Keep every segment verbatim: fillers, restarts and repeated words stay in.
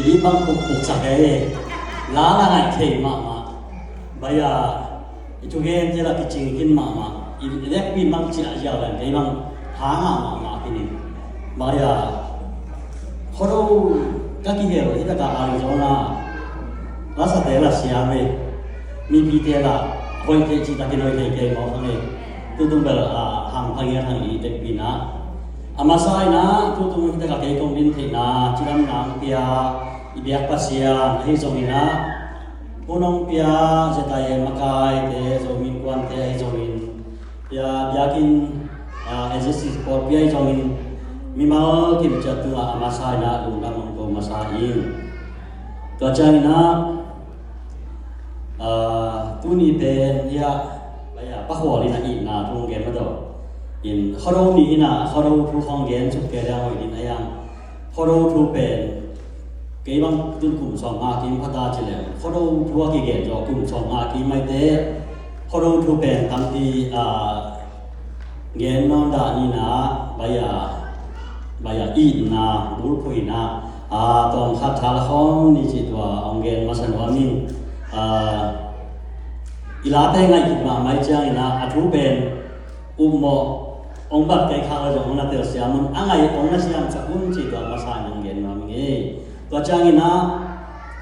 Hih bang pukpuk sak e. La la ngaih thei mahmah. Baya, i thugen te la kicing khin mahmah. I lekpi bang ciah ziau dan kei bang hanga mahmah khin in. Baya, Khuado ka kihel hi taka Arizona. Lasate la siam e. Mipite la hoih thei cih takin hoih thei kei mawk hang e. Tutung bel a hang phangiat hang i tekpi na. A masa in ah tutung hi taka kei kong din theihna cidamna hong pia, i biak Pasian ahi zongin ah hun hong pia, Zetaye makaite, Zomi Innkuante ahi zongin, pia biakinn, ah, agency pawl pia ahi zongin mimal kim ciat tungah a masa in ah lungdam hong ko masa in. Tua ciangin ah, ah, tuni pen hiah, baya, Pa Khual in a itna thu hong gen mah tawh. In Khuado ni in ah Khuado thu hong gen suk kei leng hoih ding a yang. Khuado thu pen kei bang tun kum sawm nga kim phata ci leng Khuado thu a kigen zaw kum sawm nga kim maite. Khuado thu pen tampi, ah, gen nawn dah ni na, baya, baya itna, bulphuhna, ah, tawm khat tha la khawm ni ci tua hong gen masa nuam in, ah, i late ngaih kik mahmah i ciangin ah a thu pen upmawh hong bat kei khak le zong hong na telsiam un, a ngaih hong na siamsak un ci tua masa in hong gen nuam ing e. Tua ciangin ah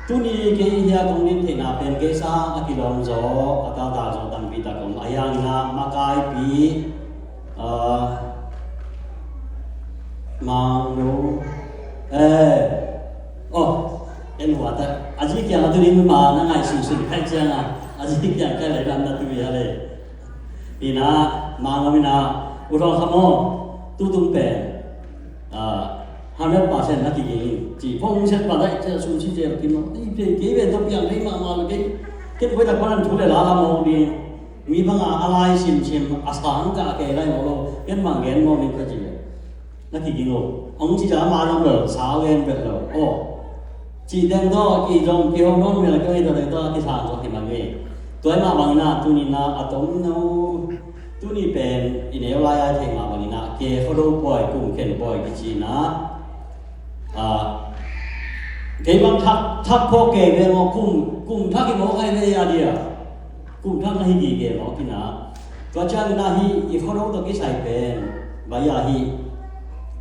tuni kei hia kong din theihna pen kei sang a kilawm zaw, a tata zaw tampi tak om a, hiangin ah makaipi, ah, Manglo, eh, oh, en hua ta a zi kiang a tunin ma na ngaih sungsun khai ciang a, a zi kiang kai lai lam na tui a le. Ina, Manglo ina, u thong khamo, tutung pen, ah, hundred percent na kiging in ci phong set pa dai, ci sum si zel kim no. Ti pe kei ven to piang dei ma ma kei. Ken koi tak panan thu le la la mo ni. Mi banga a lai sim sim a sang ka kei lai mo lo. Ken mang gen mo ni ka ci. Na kiging lo. Ong ci ja ma lo lo, sa ven bet lo. Oh. Ci deng to ki zong ki hong non me la kei to deng to ki sa to ki man ve. Tua ma bang na tu ni na a tom no. Tuni pen i neu lai-a i theih mah bangin ah, ke Khuado pawi, kum khen pawi kici-in ah, ah, kei bang thak, thak phawk kei ve maw, kum, kum thak i mawk ai ve a dia. Kum thak na hi gige mawk in ah. Tua ciangin ah hih i Khuado tawh kisai pen, bai-ah hih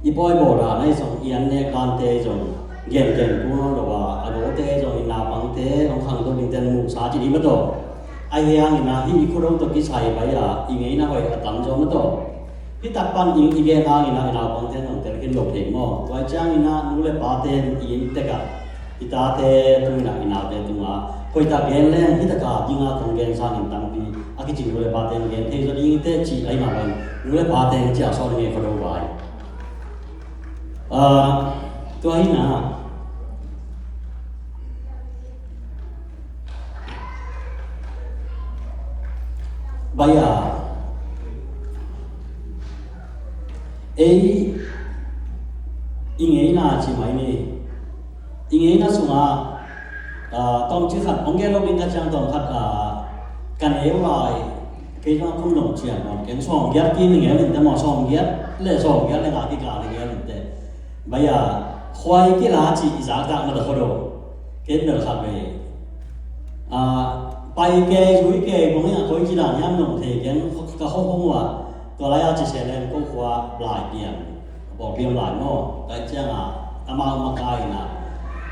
i pawi bawl dan ahi zong, i an nek dante zong, gengen kul nawn lo a, a dawte zong, i naupangte hong khangto dingte muhsa ci ding mah tawh. Ahi hangin ah hih i Khuado tawh kisai bai-ah i ngeina hoih a tam zaw mah tawh. Hih tak pan i, i gen hangin ah i naupangte zong tel khin lo thei maw? Tua ciangin ah nu le pate in i inn tek ah, i tate tungin ah, i naute tungah, hoih tak gen leng hih tak a ding a kong gen sangin tampi a kicing nu le pate in gen thei zaw ding teh cih ahi mah bangin nu le pate in ciah sawh ding e Khuado vai. Ah, tua hi na. Bai-ah ei i ngeina ci mai ni. I ngeina sungah, ah, tawmcik khat hong gen lo ding ka ciang tawm khat, ah, ka neu lai kei zong a kum dong ciang maw, ken sawm giat kim i ngel in teh maw, sawm giat le sawm giat le nga kikal i ngel in teh. Bai-ah khuai kila cih i zakzak mah tawh Khuado. Ken bel khat ve. Ah, pai kei, zui kei, bang in a koi ci dan hiam nong thei ken ka khuahung uh ah. Tua lai-a ci se leng ko khua lai pian. Pawlpi om lai maw, tua ciangin amau makai in ah,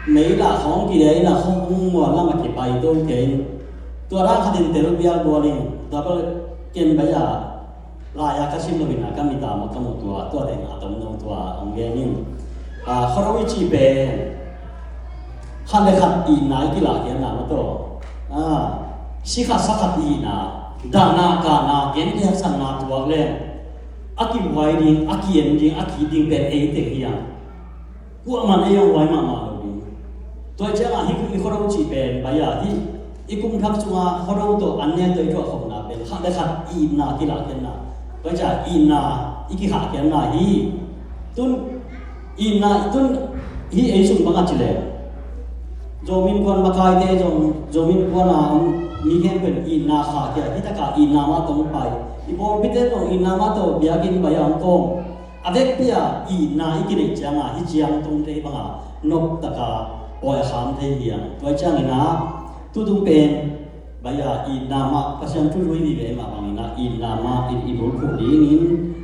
mei lah khawng kidei in ah, khawng muan lam ah kipai to kei in, tua dan khat in tel piak bual in, tua bel ken bai-ah lai-a ka sim lo in ah, ka mit ah mah ka mu tua, tua teng a tom no tua hong gen in. Ah, Khuado i cih pen khat le khat itna i kilahkhiatna mah tawh. Ah, si khat sa khat itna, dahna kahna, gentheihsakna tuak leng a kihuai ding, a ki-en ding, a ki-it ding pen ei teng hi a. Kuamah in ei hong huai mahmah lo ding. Tua ciangin hih i Khuado cih pen bai-ah hih i kum thak sungah Khuado tawh an nek tawh i thuak khopna pen khat le khat itna kilahkhiatna. Tua ciangin itna i kikhahkhiatna hi. Tun itna tun hih ei sung bangah ci leh Zomi Innkuan makaite zong, Zomi Innkuan a om mi khempeuh in itna khahkhia, hih takah itna mah tawh hong pai. I pawlpite zong itna mah tawh biakinn bai-ah hong kawm. A vekpi-a itna i kineih ciangin hih ciang tung thei bangin nop takin pawi a kham thei hi a. Tua ciangin ah tutung pen, bai a, itna mah, Pasian thu zui vive mah bangin ah itna mah i, i bulphuh dingin,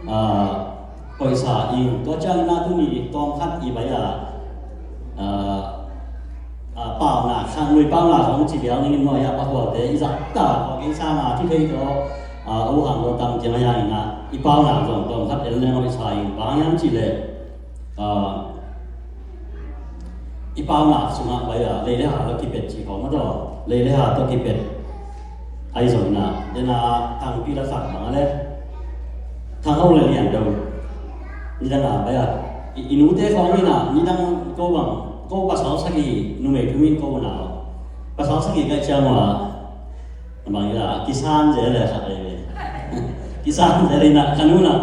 ah, hoihsa ing. Tua ciangin ah tuni tawm khat i, bai a, ah, ah, paunak, khanglui paunak hong ci vial ning in maw, i a pakhualte i zahtak khuak ei sang a, thi thei tawh, ah, a uh hang lo tam ciang a, i a in ah i paunak zong tawm khat en leng hoihsa ing. Bang hiam cih leh, ah, i paunak sungah, bai a, lei le ha tawh kipet ci khawng a tawh, lei le ha tawh kipet. Ahi zongin ah, den a Thangpi la sak bang a le, Thang Ho le Lian Do. Nidang a, bai a, i, i nute khawng in ah, nidang ko bang, ko pasal sagih, numei thum in ko na. Pasal sagih ka ciang ua, bang in ah, kisan zel le khat ahi ve. Kisan zel in ah, ka nu in ah,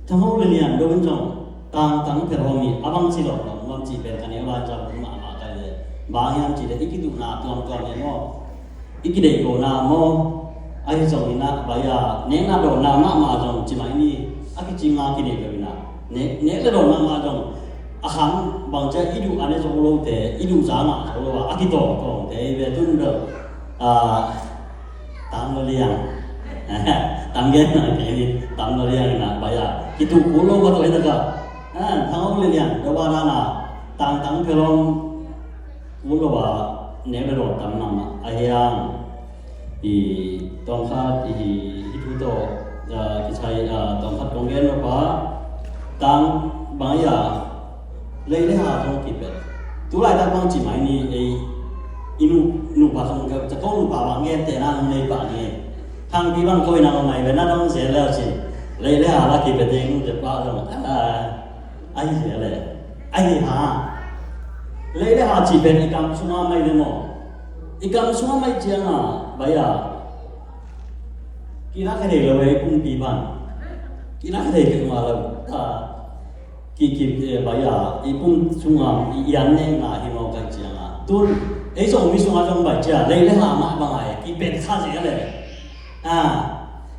Thang Ho le Lian Do in zong tangtang pher hawm hi, a bang ci lawm lawm nuam cih pen ka neu lai zong mahmah ka hi ve. Bang hiam cih leh i kiduhna tuamtuam hi maw? I kideih gona maw? Ahi zongin ah, bai a, nekna dawnna mahmah zong ci mai ni, a kicing a kinei lo in ah. Nek, nek le dawn mahmah zong a khang bang ci a, i duh a ne zo lote, i duh za ngah zo lo a, a kitawngtawngte hi ve. Tun bel, ah, Tam lo liang. Tam gen na kei ni, tam lo liang na, bai a. Kitu kul lo ka to hi ta ka. Ah, Thang Ho le Lian Do a dan a, tangtang pher hawm kul lo a, nek le dawn tam mahmah. A hiang, i tawm khat, i, i thu tawh, ah, kisai, ah, tawm khat kong gen lo pa. Tang, bang a, lei le ha zong kipet. Tu laitak bang ci mai ni, ei, i nu, nupa zong ka, ca ko nupa bang gente na hong nei pah ni. Thangpi bang ko i na hong mai ve na dong zel le cin. Lei le ha la kipet ei nu te pa zong. Ah, ahi zel le. Ahi ha. Lei le ha ci pen i kam sung a mai le maw. I kam sung a mai ciang a, bai a. Ki na kha thei lo ei pumpi pan. Ki na kha thei kei ma lo. Ah. Ki, ki, eh, bai a, i pum sung a, i, i an nekna hi mawk a ciang a. Tun, ei Zomi sung a zong bai ci a, lei le ha mah bang a, kipet kha zel le. Ah,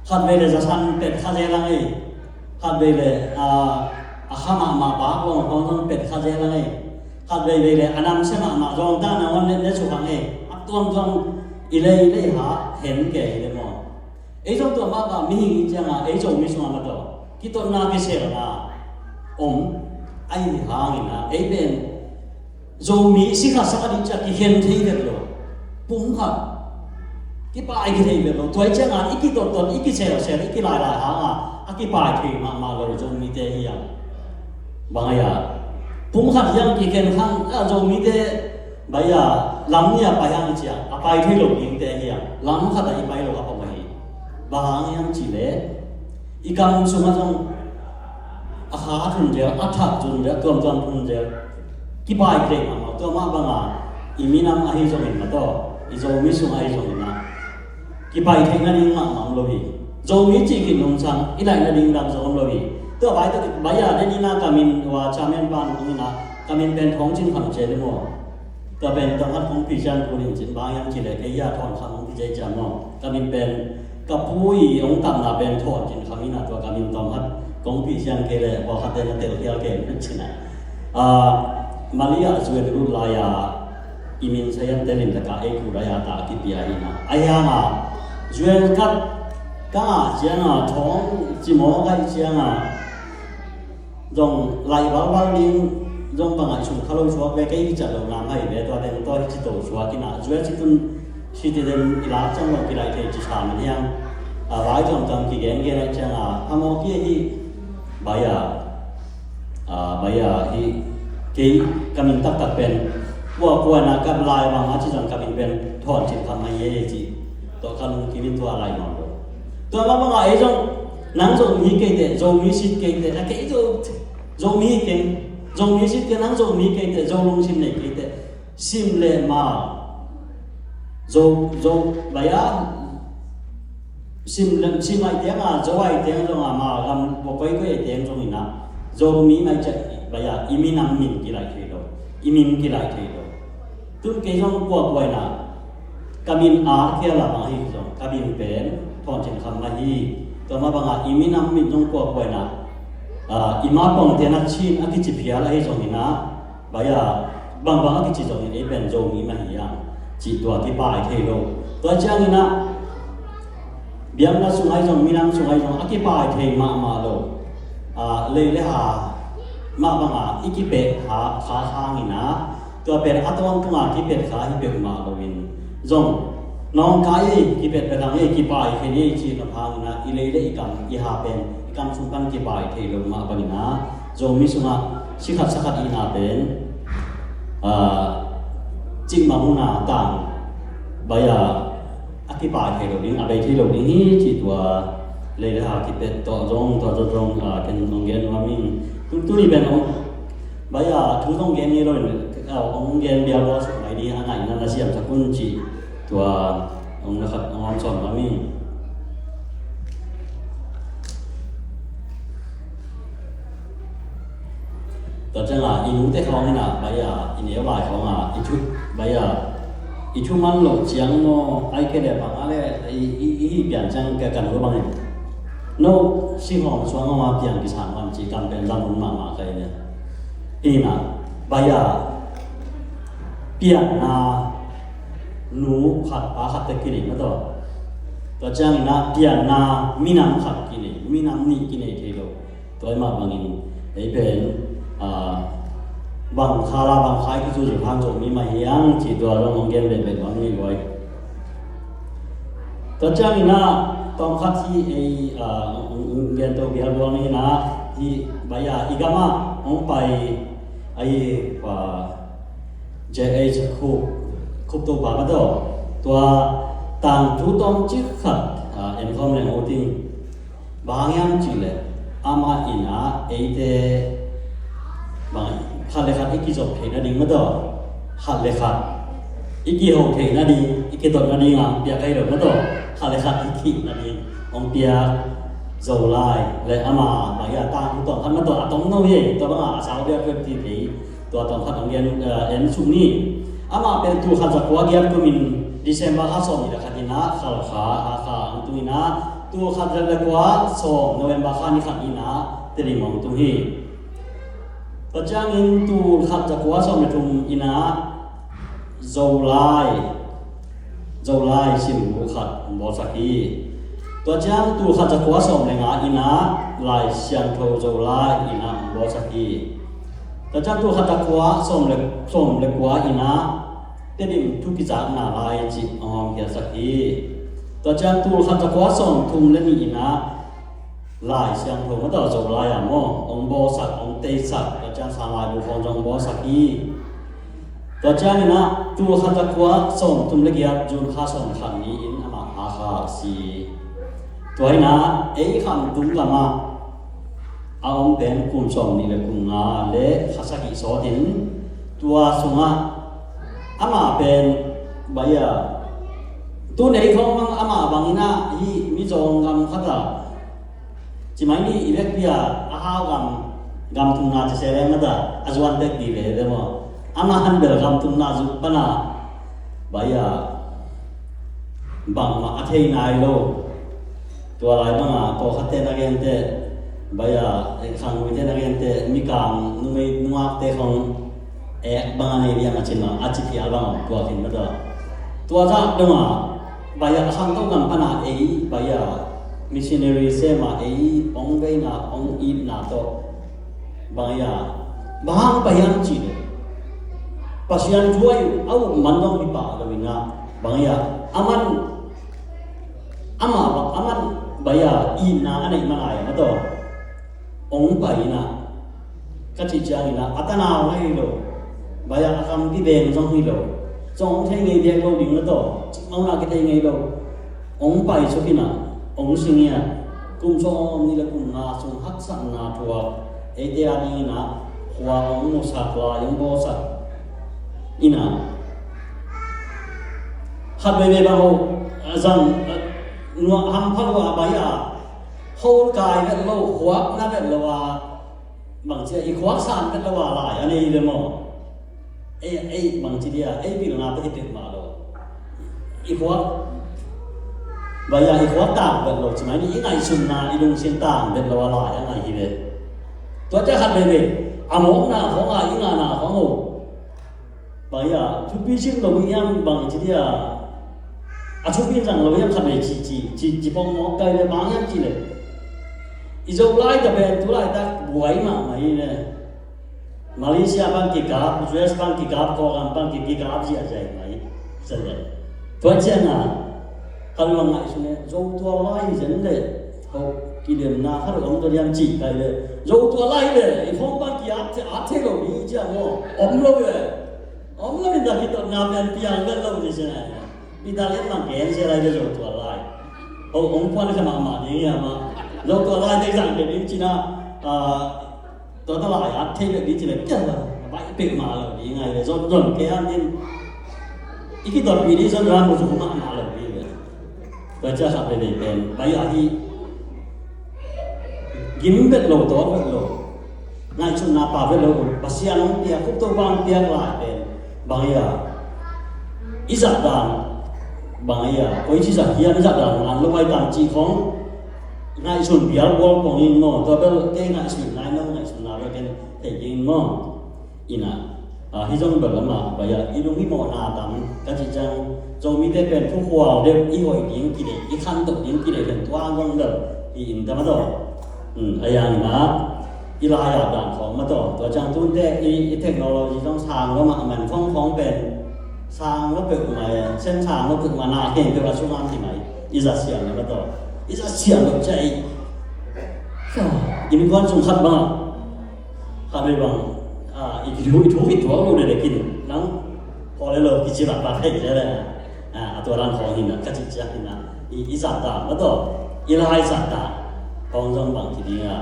khat vei le zasan pet kha zel lang ei. Khat vei le, ah, a kha mahmah bak lawng hong zong pet kha zel lang ei. Khat vei vei le, a namsia mahmah zong ta na hong ne, ne suk hang ei. A tuamtuam i lei, lei ha, hen kei le maw. Ei zong tua mah bang mihing i ciang a, ei Zomi sung a mah tawh kitotna kiselna om ahih hangin a, ei pen Zomi si khat sa khat i ciang kikhen thei vet lo. Pum khat kipai kithei vet lo. Tua i ciang a, i kitottot, i kiselsel, i kilailai hang a, a kipai thei mahmah lo Zomite hi a. Bang a, pum khat hiam kikhen hang a, Zomite bai a, lam nih a pai hang ciang a pai thei lo dingte hi a, lam khat a i pai lo a pom ahi. Bang hang hiam cih leh i kam sung a zong a kha thun zel, a that thun zel, tuamtuam thun zel, kipai thei mahmah. Tua mah bang a, i minam ahi zongin mah tawh, i Zomi sung ahi zongin a kipai theih nading mahmah om lo hi. Zomi cih khit nungsang i laih nading dang zong om lo hi. Tua bai tawh bai a, den in a ka min, ua chairman pan hong in a, ka min pen Thawng Cin Kham ci hi maw. Tua pen tawm khat kong pisian kul in cin, bang hiam cih leh kei a Thawn Kham hong kici ciang maw. Ka min pen ka pu i hong tamna pen Thawn Cin Kham in a, tua ka min tawm khat kong pisian kei leh pawlkhatte na telkhial kei in cin a. Ah, Malaysia Zuan lut lai a, i min sayan telin taka ei ku lai a ta kipia hi na. A hiang a, Zuan kat ka ngah ciang a, Thawng ci maw ka hih ciang a, zong lai valval ding, zong bang a sung kha lo suak ve, kei hi cat lo ngam hai ve, tua teng tua hi ci to suak in a, Zuan ci tun citizen i lak ciang zong kilai thei ci sa man hiang. A vai tuamtuam kigen gen a ciang a, a maw ki hi, bai a, Ah, bai a, hi, kei ka min taktak pen, kua kua na ka lai bang a ci zong ka min pen Thawn Cin Kham mah hi e ci. Tua ka lungkim in tua lai nawn lo. Tua mah bang a ei zong, nang Zomi hi kei teh, Zomi sit kei teh, a kei Zo, Zomi hi keng, Zomi sit kei, nang Zomi hi kei teh, Zo lungsim nei kei teh. Sim le ma. Zo, Zo, bai a, sim le, sim ai tiang a, Zo ai tiang zong a, ma gam, bua koi koi ai tiang zong in a. Zomi mai ciah, bai a, i minam min kilai thei lo. I min kilai thei lo. Tun kei zong kua kua in a, ka min a kia la bang hi zong, ka min pen, Thawn Cin Kham mah hi. Tua mah bang a, i minam min zong kua kua in a, a, i ma pawngte na Chin a kici phial ahi zong in a, bai a, Bangbang a kici zongin ei pen Zomi mah hi hang cih tua kipai thei lo. Tua ciangin ah biakna sung ahi zong, minam sung ahi zong a kipai thei mahmah lo. Ah, lei le ha mah banga i kipet kha, kha hangin ah tua pen a tawntunga kipet kha hi peuhmah loin zong nawngkai ei, kipet pet hang ei, kipai khen ei cih nop hangin ah i lei le i kam, i ha pen i kam sung pan kipai thei lo mah bangin ah Zomi sungah si khat sa khat ihna pen, ah, cikmah hun a tang baih a, a kipai thei lo ding, a bei thei lo ding hi cih tua lei le ha kipet tawh zong, tua tawh zong, ah, ken hong gen nuam ing. Tu, tuni pen hong baih a thu zong gen ngei lo in, ah, hong gen bial lo a suk mai ding a ngaihna na siamsak un cih tua hong na khat hong hong sawn nuam ing. Tua ciangin i nute khawng in ah baih a, i neu lai khawng a, i thu baih a, i thu man loh ciang maw, ai kei leh bang a leh i, i, i hih pian ciang ka kan lo bangin no, si hawm suang hawm a piang kisang hawm ci kam pen lam hun mahmah ka hi ne. Hi in ah baih a, pianna nu khat pa khat te kinei mah tawh. Tua ciangin ah pianna minam khat kinei, minam nih kinei thei lo. Tua mah bangin ei pen, ah, bang kha la bang kha i kizuzuk hang Zomi mah hi hang cih tua zong hong gen betbet nuam ing ei. Tua ciangin ah tawmkhat hi ei, ah, hong, hong gen to bial buang in ah, hi baih a, i gam ah hong pai ahi, ah, J H Cook, Cook Topa mah tawh. Tua tangthu tawmcik khat, ah, en khawm leng ut ing. Bang hang hiam cih leh amah in ah eite bang khat le khat i kizop theih nading mah tawh, khat le khat i kiho theih nading, i kidot nading a hong piak ahi lo mah tawh, khat le khat i kihih nading hong piak Zolai le amah baih a tangthu tawmkhat mah tawh a tom no hi. Tua bang a a sau biak peuh ti thei. Tua tawmkhat hong gen, eh, en suk ni. Amah pen tul khat za kua giat kumin December kha sawm nih le khat in ah Khalkha, Hakha hong tung in ah, tul khat za le kua sawm November kha ni khat in ah Tedim hong tung hi. Tua ciangin tul khat za kua sawm le thum in ah Zolai, Zolai simbu khat hong bawlsak hi. Tua ciang tul khat za kua sawm le nga in ah Lai Siangtho Zolai in ah hong bawlsak hi. Tua ciang tul khat za kua sawm le, sawm le kua in ah Tedim thu kizakna lai cih hong hawmkhiatsak hi. Tua ciang tul khat za kua sawm thum le nih in ah Lai Siangtho mah tawh Zolai ah maw hong bawlsak, hong teisak, tua ciang sang laibu khawng zong hong bawlsak hi. Tua ciangin ah tul khat za kua sawm thum le giat June kha sawm khat ni-in amah Hakha a si. Tua in ah ei Khamtung lamah a om pen kum sawm nih le kum nga le kha sagih sawtin, tua sungah amah pen baih a, tu nei khawng bang amah bangin ah hih mizawng gam khat ah ci mai ni, i vekpi a a hau gam, gam thumna ci se leng a da, a zuan tek dih ve ve maw? Amah han bel gam thumna zuk pan a baih a, bangmah a thei nai lo. Tua lai bang a pawlkhatte na gente baih a, khangluite na gente mikang numei nungakte khawng ek bang a nei liang a cin a, a ci phial bang a tua khin mah tua. Tua zah dong a baih a, a khangto gam pan a ei baih a, missionary sem a ei hong veina hong itna tawh bang a, bang hang pai hiam cih leh Pasian thu a uk man zong hi pah lo in ah, bang a, a man, amah bang, a man baih a, itna a neih man a, a mah tawh hong pai in ah, ka cih ciangin ah, a tanau na hi lo, baih a, a kam kibeng zong hi lo, zong hong thei ngei dek lo ding na tawh, cikmah hun a kithei ngei lo, hong pai suk in ah, hong si ngiat, kum sawm nih le kum nga sung haksatna thuak, eite a dingin ah khua hong musak, lai hong bawlsak in ah, khat veivei bang ho, a zang, a, nuam hampha lua baih a, hol kai vet lo, khuak na vet lo a, bangci a i khuak san vet lo a lai a nei ve maw? Ei, ei bangci dia, ei pilna tawh hi peuhmah lo. I khuak baih a, i khuak tang vet lo, ci mai ni, i ngaihsutna, i lungsim tang vet lo a lai a ngai hi ve. Tua ciang khat veivei a mawkna khawng a, i ngahna khawng ho, Bang hiam, thupi cing lo hiam, bang ci dia, a thupi zang lo hiam, khat vei ci, ci, ci, ci pong mawk kai le, bang hiam ci le. I Zolai ta pen tu laitak buai mahmah hi le. Malaysia pan kikap, U S pan kikap, Kawlgam pan ki, kikap ziahziah hi mai. Tua ciangin a, khat vei ngaihsun le, Zo tua lai hi zen le. Ho, kidemna khat om tua hiam ci kai le. Zo tua lai le, i phone pan ki-at thei, at thei lo ding ci a maw. Om lo le. Om lo in dah kitotna pen piang vet lo ding ci a. Pi ta lian mang gen sia lai le Zo tua lai. Ho, om puan kha mahmah ding hiam a. Zo tua lai ding zang ding ci a. Ah, tua ta lai a thei vet ding ci le kia la. Bai pek mah lo ding ngai le. Zon zon ke an din. I kitotpih ding zon ram mu zu mahmah lo ding le. Tua ciang khat vei vei pen, bai a hi. Gim vet lo, tawk vet lo. Ngaihsutna pha vet lo, Pasian hong piak, Khuptopa hong piak lai pen. Bang hiam. I zat dan. Bang hiam. Koi ci zat hiam i zat dan, ngan lo vai dan ci khong. Ngaihsun bial bual khong in maw, tua bel te ngaihsun ngai no, ngaihsutna bel ken thei ding maw. Ina, ah, hi zong bel amah, bai a, i lung i mawhna tam, ka cih ciang, Zomite pen thukhual deuh, i hoih ding kideih, i khantoh ding kideih, ken tua zong bel, i in tam a tawh. Hmm, a yang ina, i lai a dan khawng ma tawh. Tua ciang tunte, i, i technology zong sang lo mah, a man khawng khawng pen, sang lo peuh mai, sen sang lo peuh mai, na khempeuh a sungah hi mai, i zat siam lo ma tawh. I zat siam lo ciang i, innkuan sung khat bang a, khat vei bang, ah, i thu, i thu, i thu, lo le le kin, nang, ko le lo, kici vat vat hei le le. Ah, a tua dan khawng hi na, ka cih ciang hi na, i, i zat dan, ma tawh, i lai zat dan. Khawng zong bang ci ding a,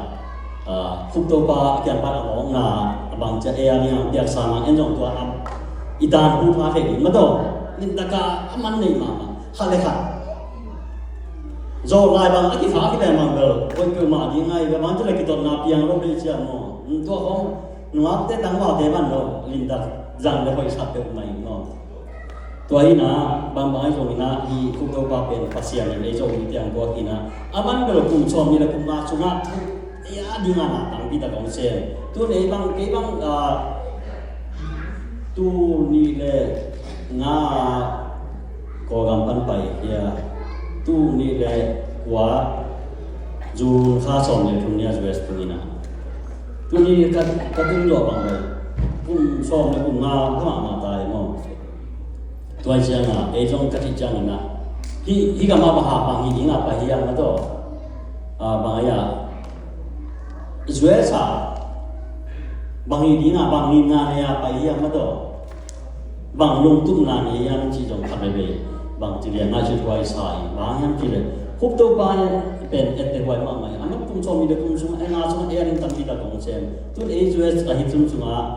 ah, Khuptopa, a kiang pan a mawkna, a bang ci a, ei a ding a piaksa mang, en zong tua a, i dan hu pha thei ding, ma tawh, nin taka, a man nei mahmah, khat le khat. Zo lai bang, a kikha, a kilem bang bel, hoih peuh mah ding ngai, bang ci le kitotna piang lo dei ciang maw. Tua khawng, nungakte tangvalte ban lo, limtak zang le hoih sat peuh mai maw. Tua hi na, bangbang ahi zongin ah, hi Khuptopa pen Pasian in ei Zomite hong puak hi na. A man bel kum sawm nih le kum nga sungah thu, ei a dingin na tampi tak hong sem. Tu nei bang, kei bang, ah, tu nih le nga Kawlgam pan pai hi a. Tu nih le kua June kha sawm le thum ni a U S tung hi na. Tu nih ka, ka tung zawh bang le kum sawm le kum nga kha mahmah ta hi maw. Tua ciangin ah, ei zong ka cih ciangin ah, hih, hih gam ah bang hang, bang hi ding a pai hiam ma tawh. Ah, bang a, U S a, bang hi ding a, bang nitna nei a pai hiam ma tawh. Bang lungtup na nei hiam cih zong khat veve. Bang ci lian ngaihsut huai sa in, bang hiam cih leh, Khuptopa pen etteh huai mahmah hi. A man kum sawm nih le kum sung, ei nga sung, ei a ding tampi tak hong sem. Tun ei U S a hi sung sungah,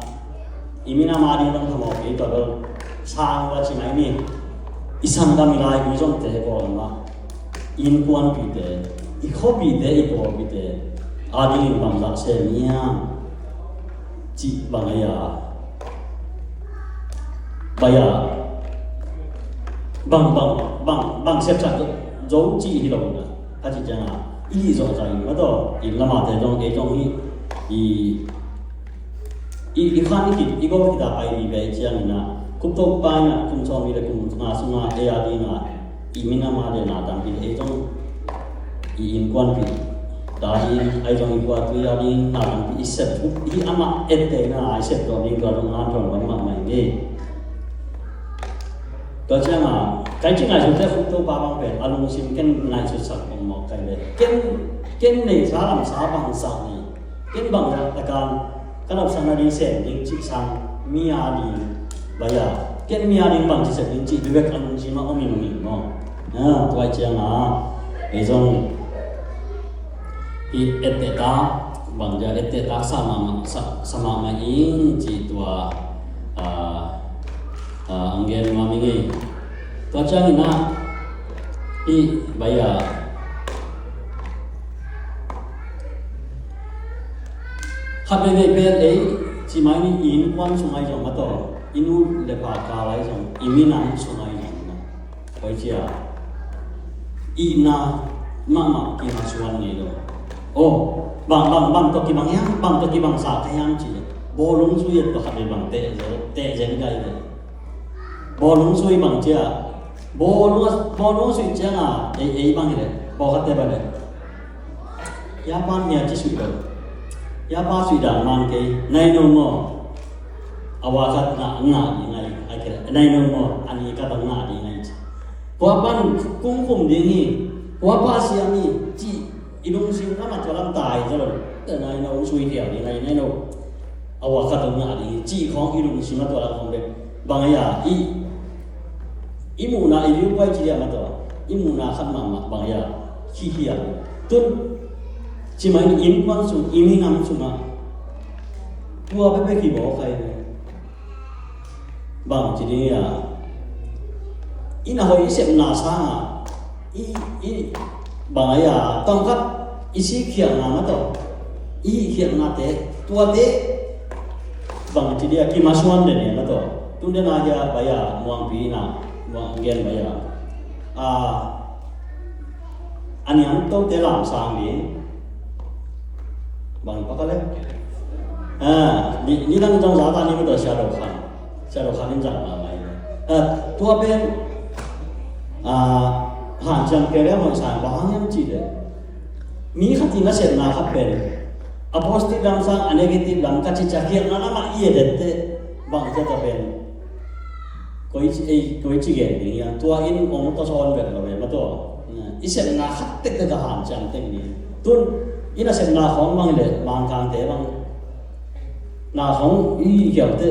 i minam a ding dong thamawh kei tua bel sang va ci mai ni. I sanggam i laigui zongte Kawlgam ah, i innkuanpihte, i khuapihte, i pawlpihte a dingin bangzah sem hiam cih bang a, bang a, bang, bang, bang, bang sepsak zo cih hi lo na. A cih ciangin i lih zawh zah in ma tawh, inn lam a te zong, ei zong hi, i I, i khan i kit, i go kit a pai vive ciangin ah, Khuptopa in ah, kum sawm nih le kum nga sungah ei a dingin ah, i minam a dingin ah tampi ei zong, i innkuanpih ta ding, ei zong i khuatui a dingin ah tampi i sep, i amah ettehna i sep zawh ding tua zong a thuam mahmah hi. Tua ciangin ah, kai ci ngaihsut teh Khuptopa bang pen, a lungsim ken ngaihsutsak bang mawk kai ve. Ken, ken neihsa lamsa bangzah nei. Ken bangzah takin ka nopsakna ding sem ding cih sang mi a ding bang a. Ken mi a ding bangci sem ding cih bek a lungsim ah om ing maw. Ah, tua ciangin ah, ei zong i etteh ta, bangzah etteh ta sa mahmah, sa, sa mahmah ing cih tua, ah, ah, hong gen nuam ing ei. Tua ciangin ah, i bang a, khat veve pen ei, ci mai ni, i innkuan sung ahi zong ma tawh, i nu le pa kal ahi zong, i minam sung ahi zong ma. Koi cia, i na mahmah kima suan ngei lo. Oh, bang, bang, bang tawh kibang hiam, bang tawh kibang sa ka hiam ci le. Bawlung sui et tawh khat veve bang teh zel, teh zel gai le. Bawlung sui bang cia. Bawlung, bawlung sui cianga ei, ei bang hi le. Bawlung khatte bang le. Hia pan hia ci sui lo. Hia pa sui dan man kei. Nai no maw. A wa khat ngah, ngah ding ngai, ai kei. Nai no maw. A ni khat ngah ding ngai ci. Kua pan kung kum ding hi. Kua pa siam hi. Ci. I lungsim lam a tua lam tai zaw lo. Te nai no sui hial ding ngai nai no. A wa khat ngah ding hi. Ci khong i lungsim a tua lam khong bek. Bang a ya i. I muhna i viewpoint ci dia ma tua. I muhna khat mahmah bang a ya. Khi hial. Tun. Ci mai ni in kuang sung, i minam sung a. Tua bek bek hi baw khai. Bang ci ding a. I na hoi i sepna sanga. I, i, bang a ya, tawm khat, i si khialhna ma tawh. I khialhnate, tuate. Bang ci ding a, kimasuan den e ma tawh. Tun den a hia, baya, muangpi na, muang gen baya. A, a niam tote lam sang ding. Bang paka le. A, ni, ni dang zong za ta ni ma tawh sia do khan. Sia do khan in zang ma mai. A, tua pen, a, han siam kei le hoi sang bang hang hiam ci le. Mi khat in a sepna khat pen. A positive lam sang, a negative lam, ka ci ca khialhna lam a i e dette. Bang ci ta pen. Koi ci, ei, koi ci gen ding hiam. Tua in ong ta sawn vet lo ve ma tua. I sepna khat tek tek a han ciang tek ni. Tun, i na sepna khong bang le, Mangkangte bang. Na khong, i khialte.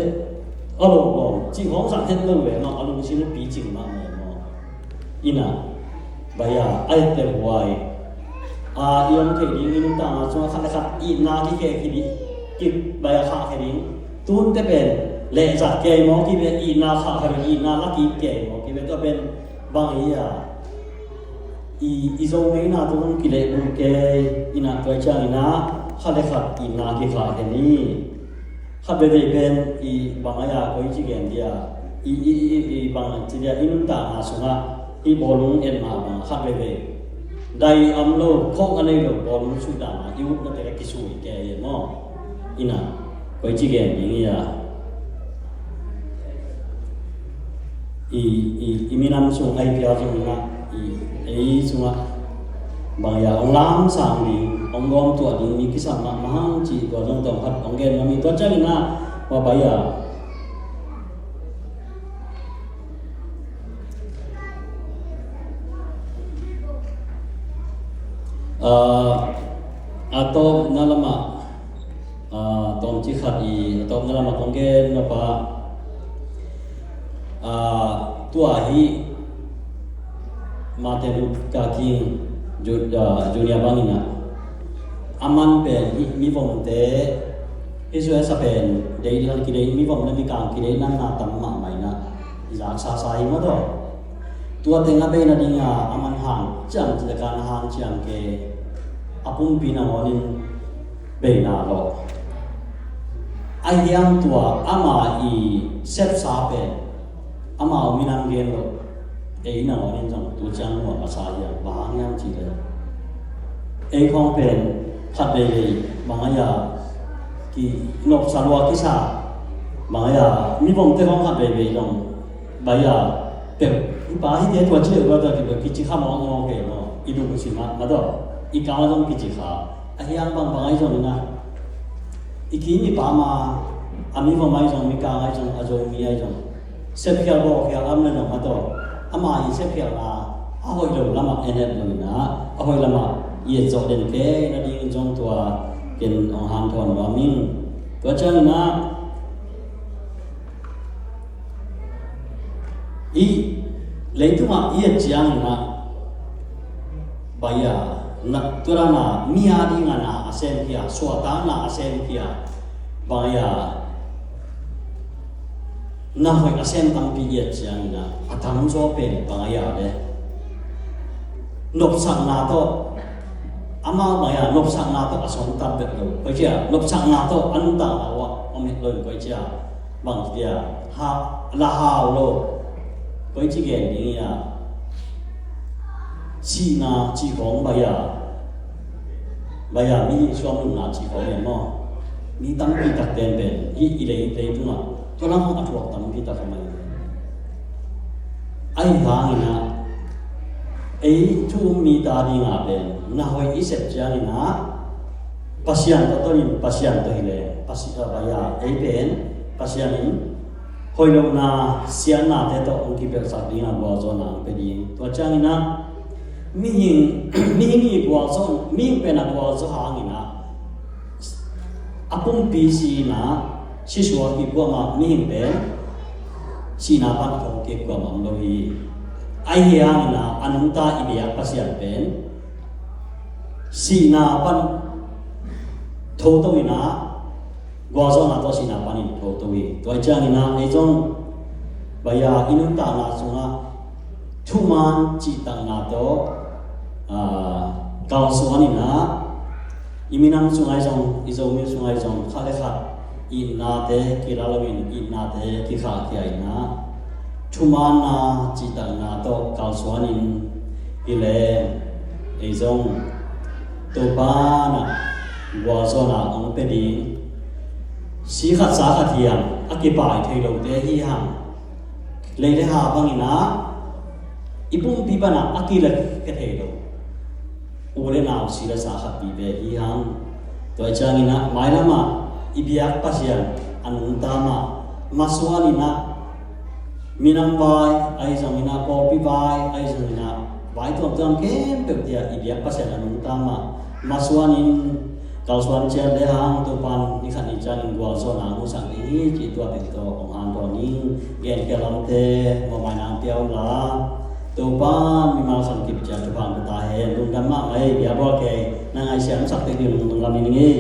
A lo lo, ci khong zang het lo ve, ma a lungsim pi cing ma me mo. I na, baya, ai te huai. A, i om thei ding, i nuntakna sungah khat le khat, i na ki khe ki di, ki baya kha khe ding. Tun te pen, leh zat kei maw ki ve, i na kha khe ve, i na la ki kei maw ki ve, tua pen, bang i a. I, i zo ngeina tua zong ki leh bul kei, i na tua ciang i na, khat le khat, i na ki kha khe ni. Khat veve pen i bang a ya koi ci gen dia, i, i, i, i bang ci dia, i nuntakna sungah i bawlung en ma bang khat veve. Dai am lo, khong a nei lo, bawlung sudana, i utna te ka kisui ke ye maw. I na, koi ci gen ding ia. I, i, i minam sung ai pia sung na, i, ei sungah. Bang ia, ong lam sang ding, ong gawm tuah ding, mi kisam mahmah hang ci, tua zong tawm khat, ong gen mami tua ciang ina, wa bai ia. Ah, a tawpna lamah, ah, tawmcik khat i, a tawpna lamah kong gen nop a, ah, tua hi Martin Luther King Ju-, ah, Junior bangin ah, a man pen hi mivomte, hi suasa pen, dei lang kidei, mivom le mikang kidei, nan na tam mahmah ina, i zak sasa hi maw taw. Tua teng a bei nading a, a man hang ciam ci leh kan hang ciam ke, a pumpi nangawnin bei na lawh. A hiang tua ama i sepsa pen, ama u minam gen lo, ei nangawnin zong tu ciang nuam a sa hiang, bang hang hiang ci leh. Ei khawng pen, khat veivei, bang a ia, ki nopsa lua kisa, bang a ia, mivomte khawng khat veivei zong, baya, peuh, i pa hi te tua ci leh tua tua ki, kici kha mawk mawk ke maw, i dung si mah, mah tawh, i kang a zong kici kha, a hiang bang bang ai zong ina, i ki mi pa ma, a mivom ai zong, mikang ai zong, a Zomi ai zong, sepkhial bawlkhial am le zong mah tawh, ama i sepkhial na, a hoih lo lamah en het lo ina, a hoih lamah i et zawh den ke, na dingin zong tua, ken ong hanthawn nuam ing, tua ciang ina, I leitungah i et ciangin ah, baya, na, tua na, mi a ding a na a sem khia, suahtakna a sem khia, baya, na hoih a sem tampi i et ciangin ah, a tamzaw pen baya le. Nopsakna tawh, amau baya, nopsakna tawh a sawm tam bek lo. Koi cia, nopsakna tawh, a nuntakna uah, om het lo, koi cia. Bang ci dia, ha, la hau lo. Koi ci gen ding ia. Sihna, ci khawng baya. Baya, mi suang nunna, ci khawng ia maw. Mi tampi tak ten pen, i, i lei, lei tungah. Tua lam a thuak tampi tak a mai. Ahi hangin ah, ei thu um mite adingin ah pen na hoih i sep ciangin ah, Pasian tawh tonin, Pasian tawh hi leng, Pasian, ah, ei pen Pasian in hoih lohna, siatnate tawh hong kipelhsak dingin ah gualzawhna hong pia ding. Tua ciangin ah mihing, mihing i gualzawh, mihing pen a gualzawh hangin ah a pumpi sihna, sisuak hi kuamah, mihing pen sihna pan tho kik kuamah om lo hi. Ahi hangin ah a nungta i biak Pasian pen sihna pan tho to in ah, gualzawhna tawh sihna panin tho to hi. Tua ciangin ah ei zong, baya, i nuntakna sungah thuman cihtakna tawh, ah, kalsuan in ah, i minam sungah zong, i Zomi sungah zong, khat le khat itnate kila loin, itnate kikhahkhia in ah, thumanna cihtakna tawh kalsuan in, hi leng ei zong Topa in ah gualzawhna hong pia ding. Si khat sa khat hiam, a kipai thei lote hi hang. Lei le ha bangin ah i pumpi pan ah a kilakkhia thei lo u le nau, si le sa khat pipi hi hang. Tua ciangin ah mailam ah i biak Pasian a nungta mah, masuan in ah minam vai ahi zongin ah, pawlpi vai ahi zongin ah, vai tuamtuam khempeuh te ah i biak Pasian a nungta mah, masuan in kalsuan ciat le hang, Topa'n ni khat ni ciangin gualzawhna hong musak ding hi, cih tua pen tawh hong hanthawn ning. Gen kei lamte mawhmaina hong pia un la, Topa'n mimal khankip ciat thupha hong pia ta hen. Lungdam mahmah ei, bia bawl kei, na ngaihsiam sak tek ding lungdam ning ei.